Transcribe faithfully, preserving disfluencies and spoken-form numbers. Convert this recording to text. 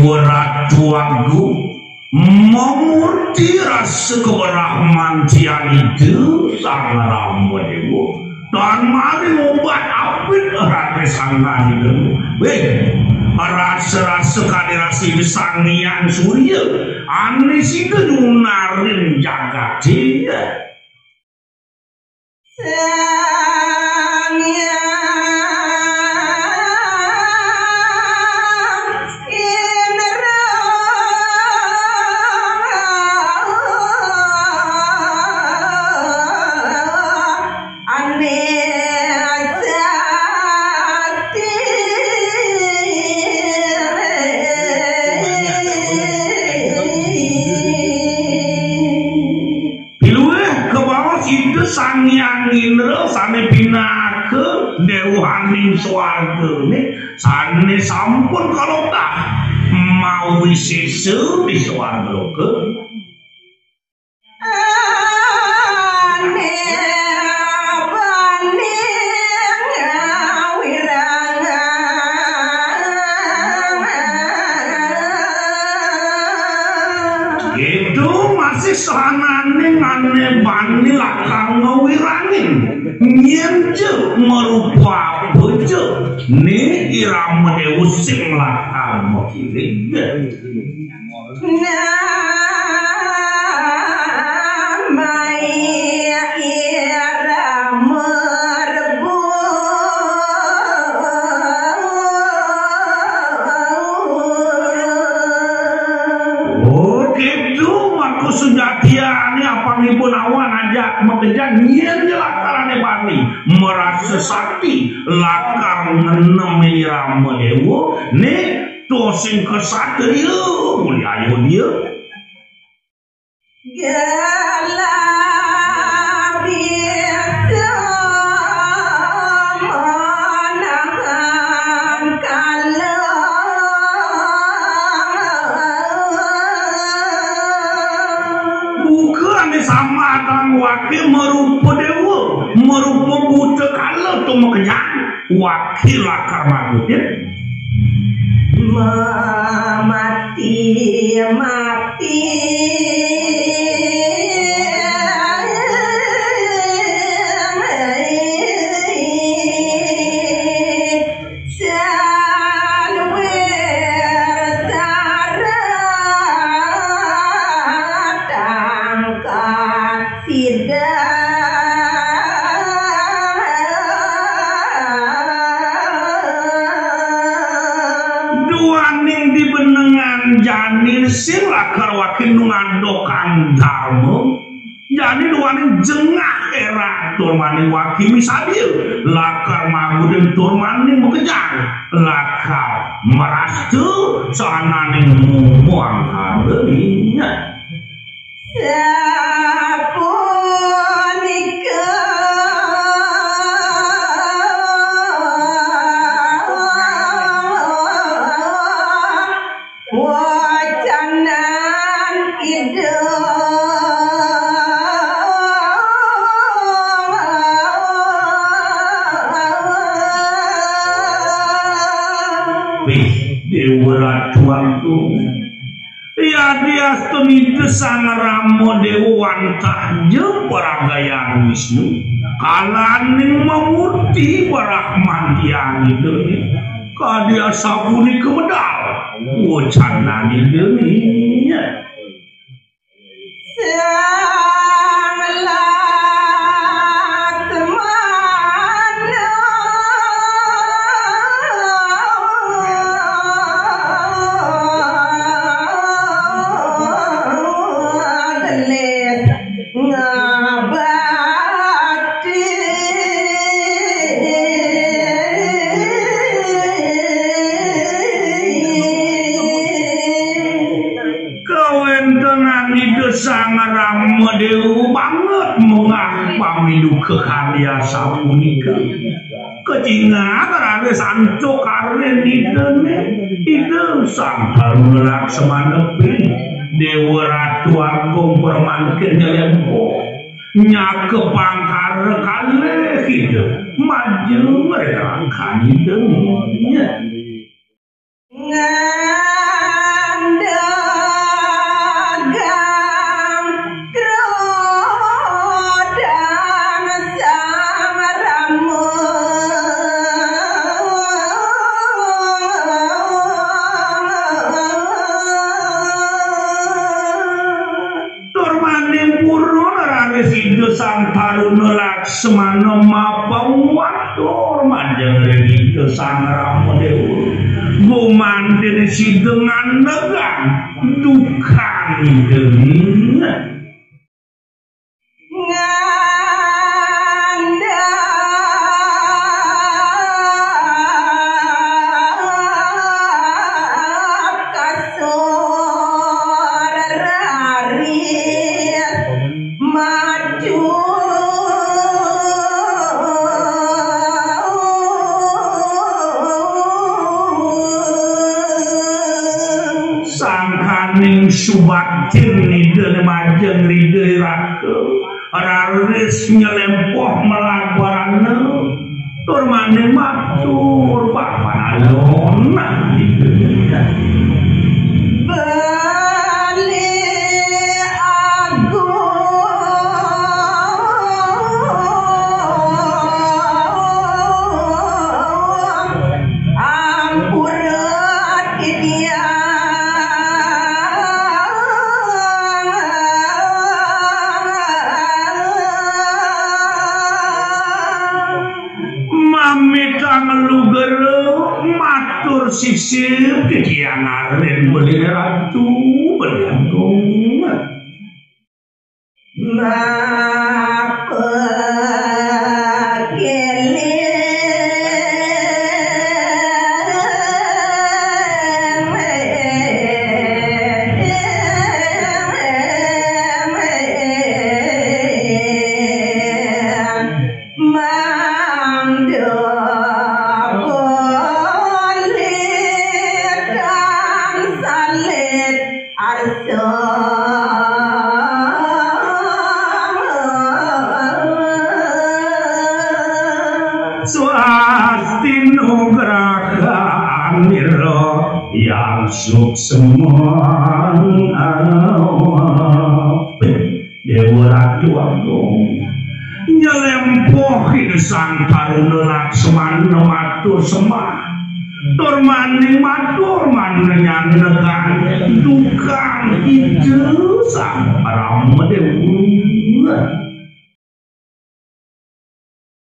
Ratu Agung, mamurti rasa kabrahmantian Ida Sang Rama Dewa, tan maring obat abet raris anggan Ida. Wéh, rasa-rasa kadi rasa Ida Sang Hyang Surya, ané sida nyunarin jagaté. Sang Hyang Indra ané sakti. Piluwih kabaos Ida Sang Hyang Indra sané pinaka déwaning swargané, sané sampun kaloktah mawisésa di swargaloka. Ané bani ngawirangan. Itu masih sahananing ané bani lakar ngawirangin. Nyén ja marupa apa ja, né irama déwa sing lakar makiring. Namai irama rebut. Oh, gitu, maka sujatiané apanipun awan ajak makejang nyén ja lakar ané bani marasa sakti lakar ngenem irama déwa, né to sing kasatriya muli ayo dia. Gala bisa menahan kala. Buka ané sama tang wake marupa déwa, marupa buta kala to makejang. Wake lakar magutin. Mamati mati. Saluwir sarat tangkat sida. Duaning dibenengan jani sing lakar wake ngadokang darma. Jani duaning jengah éra tur maning wake misadia lakar magutin tur maning makejang lakar marasta sahananing mumangkara. Sapunika wacanan Ida. Wih, Déwa Ratu Agung. Yadiastun Ida Sang Rama Déwa wantah ja paragayan Wisnu, kalaning mamurti brahmantian Ida, kadi asapunika medal wacanan Ida. Sang Laksmana. Gelis ngabati. Kawéntenan Ida Sang Rama Déwa banget munggah pamiduka kadi asapunika. Kacingak raris antuk karin Idané, Ida Sang Taruna Laksmana ping Déwa Ratu Agung permangkin nyelempok. Nyakepang kara kalih Ida, majeng ring rangkan Idané. Nga- Semana mapawatur majeng ring Ida Sang Rama Dewa. Gumantin sida nganegang dukan Ida. Ngandhap kasur raris maju. Sangkaning subaktin Ida majeng Ida Raka raris nyelempoh malabarana tur maning matur papan alon. Bali Agung ampura titiang. Mamitang lugra matur sisip titiang arin Beli Ratu Beli Agung. Mangda polih kang salit arsa. Swasti nugrahanira yang suksma. Dewa Ratu Agung. Nyelempoh Ida Sang Taruna Laksmana matur sembah. Tur maning matur manenyan negang dukan Ida